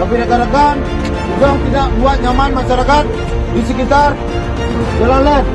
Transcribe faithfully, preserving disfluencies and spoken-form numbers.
Tapi rakan-rakan, tolong tidak buat nyaman masyarakat di sekitar jalan len.